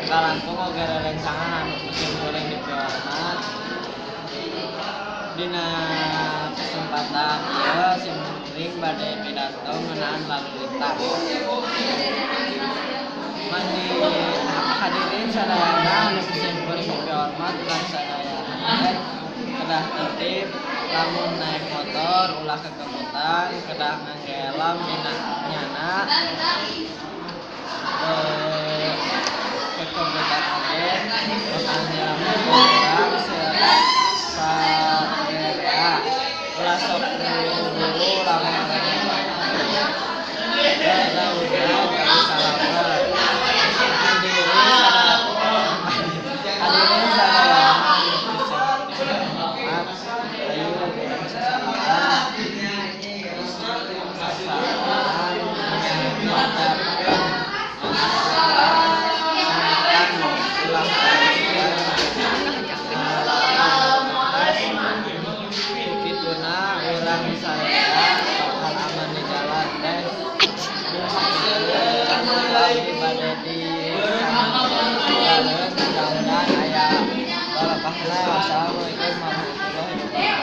Kalangkung oge rerencangan anu ku sim kuring dipihormat. Dina kesempatan ieu sim kuring bade pidato ngeunaan lalu lintas. Mandi hadirin sadayana anu ku sim kuring dipihormat, urang sadayana teh kedah tertib lamun naik motor, ulah kekebutan, kedah ngangge helm dina nyana kekebutan oge bakal nyelametkeun urang sagerea. Ulah sok buru-buru lamun naik motor. Jauh-jauh tapi salamet. Hadirin sadayana anu ku sim kuring dipihormat, hayu urang sasalaman sasalaman nguatkeun ingatan ulah lalu lintas, ku kituna urang